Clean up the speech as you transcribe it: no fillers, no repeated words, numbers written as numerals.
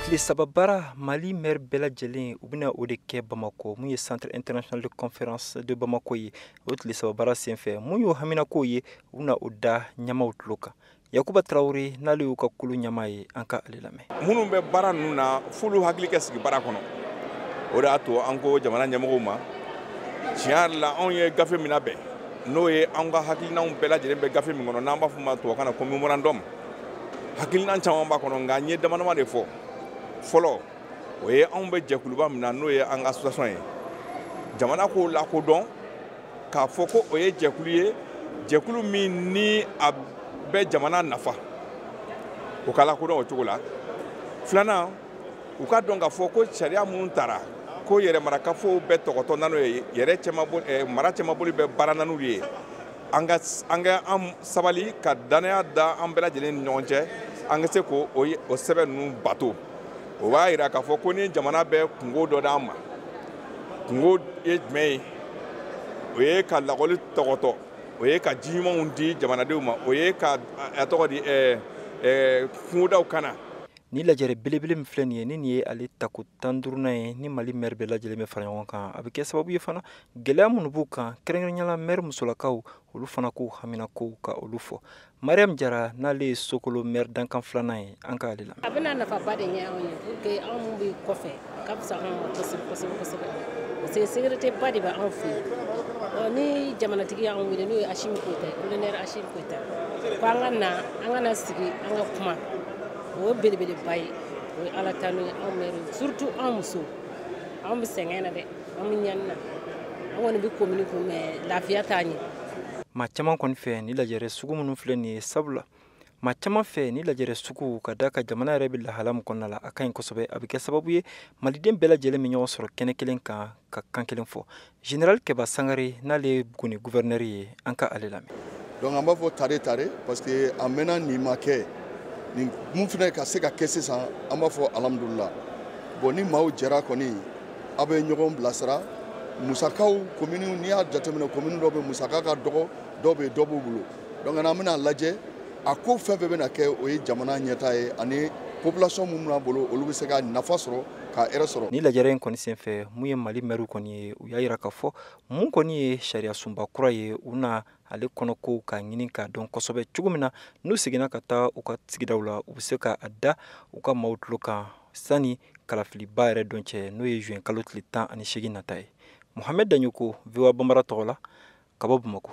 Tile 3 baara, Mali maire bɛɛ lajɛlen, u bɛna o de kɛ Bamakɔ, mun ye Centre international de conférence de Bamako ye. O tile 3 baara senfɛ, mun y'o haminakow ye, u bɛna o da ɲɛmaw tulo kan. Yakuba Tarawele, n'ale y'u ka kulu ɲɛmaa ye, an ka ale lamɛn. Minnu bɛ baara ninnu na, f'olu hakili ka sigi baara kɔnɔ. O de y'a to an ko jamana ɲɛmɔgɔw ma, tiɲɛ yɛrɛ la, anw ye gafe min labɛn, n'o ye an ka hakilinaw bɛɛ lajɛlen bɛ gafe min kɔnɔ, n'an b'a fɔ ma tubabukan na ko mémorandum, hakilina caman b'a kɔnɔ, nka n ye dama dama de fɔ. Fɔlɔ, o ye anw bɛ jɛkuluba min na, n'o ye an ka association ye, jamana k'o lakodɔn k'a fɔ ko o ye jɛkulu ye, jɛkulu min ni a bɛ jamana nafa, o ka lakodɔn o cogo la. Filanan, u ka dɔn k'a fɔ ko sariya minnu tara ko yɛrɛmarakafow bɛ tɔgɔtɔ n'o ye yɛrɛ cɛmaboli, mara cɛmaboli bɛ baara n'olu ye, an ka an sabali ka danaya da an bɛɛ lajɛlen ni ɲɔgɔn cɛ, an ka se k'o o sɛbɛn ninnu bato. O b'a yira k'a fɔ ko ni jamana bɛ kungo dɔ d'an ma, kungo ye jumɛn ye? O ye ka lakɔli tɔgɔtɔ, o ye ka ji ɲumanw di jamanadenw ma, o ye ka a tɔgɔ di kungodaw kana. Ni lajɛrɛ belebele min filɛ nin ye, ni nin ye ale tako 15nan ye ni Mali maire bɛɛ lajɛlen bɛ fara ɲɔgɔn kan, a bɛ kɛ sababu ye fana, gɛlɛya minnu b'u kan, kɛrɛnkɛrɛnnenya maire musolakaw, olu fana k'u hamina kow ka olu fɔ. Mariam Jara, n'ale ye Sokolo maire dankan filanan ye, an k'ale lamɛn. A bɛna nafaba de ɲɛ anw ye, pour que anw mun bɛ kɔfɛ, a ka fisa anw ma kosɛbɛ kosɛbɛ kosɛbɛ, parce que sécurité ba de bɛ anw fɛ yen. Ni jamanatigi y'anw wele, n'o ye Assimi Goïta ye, colonel Assimi Goïta, ko an ka na, an ka na sigi, an ka kuma, o ye belebeleba ye. O ye Ala tanu ye. Anw maire, surtout anw musow, anw bɛ sɛgɛn na dɛ, an bɛ ɲani na, an kɔni bɛ commune kun, mais lafiya t'a ɲɛ. Maa caman kɔni fɛ, ni lajɛrɛ sugu minnu filɛ nin ye, sabula maa caman fɛ, ni lajɛrɛ sugu ka da ka jamana yɛrɛ bɛ lahala min kɔnɔna la, a ka ɲi kosɛbɛ. A bɛ kɛ sababu ye, maliden bɛɛ lajɛlen bɛ ɲɔgɔn sɔrɔ kɛnɛ kelen kan ka kan kelen fɔ. Général Kɛba Sangare, n'ale ye Buguni gouverneur ye, an ka ale lamɛn. Donc an b'a fɔ tare tare, parce que a mɛnna nin ma kɛ. Nin mun fana ka se ka kɛ sisan, an b'a fɔ alhamdulila. Bon, ni maaw jɛra kɔni, aw bɛ ɲɔgɔn bilasira. Musakaw, commune, n'i y'a jateminɛ, commune dɔw bɛ musaka ka dɔgɔ, dɔw bɛ yen, dɔ b'u bolo. Donc an bɛna lajɛ, a ko fɛn fɛn bɛna kɛ, o ye jamana ɲɛta ye, ani population mun b'a bolo, olu bɛ se ka nafa sɔrɔ ka hɛrɛ sɔrɔ. Ni lajɛrɛ in kɔni senfɛ, mun ye Mali maire kɔni ye, u y'a yira k'a fɔ mun kɔni ye sariya sunba kura ye, u na ale kɔnɔkow k'a ɲini k'a dɔn kosɛbɛ, cogo min na n'u seginna ka taa u ka sigidaw la, u bɛ se ka a da u ka maaw tulo kan sani kalafiliba yɛrɛ don cɛ, n'o ye juin kalo tile 18 nata ye. Mohamed Dagnoko, VOA Bambara tɔgɔ la, ka bɔ Bamakɔ.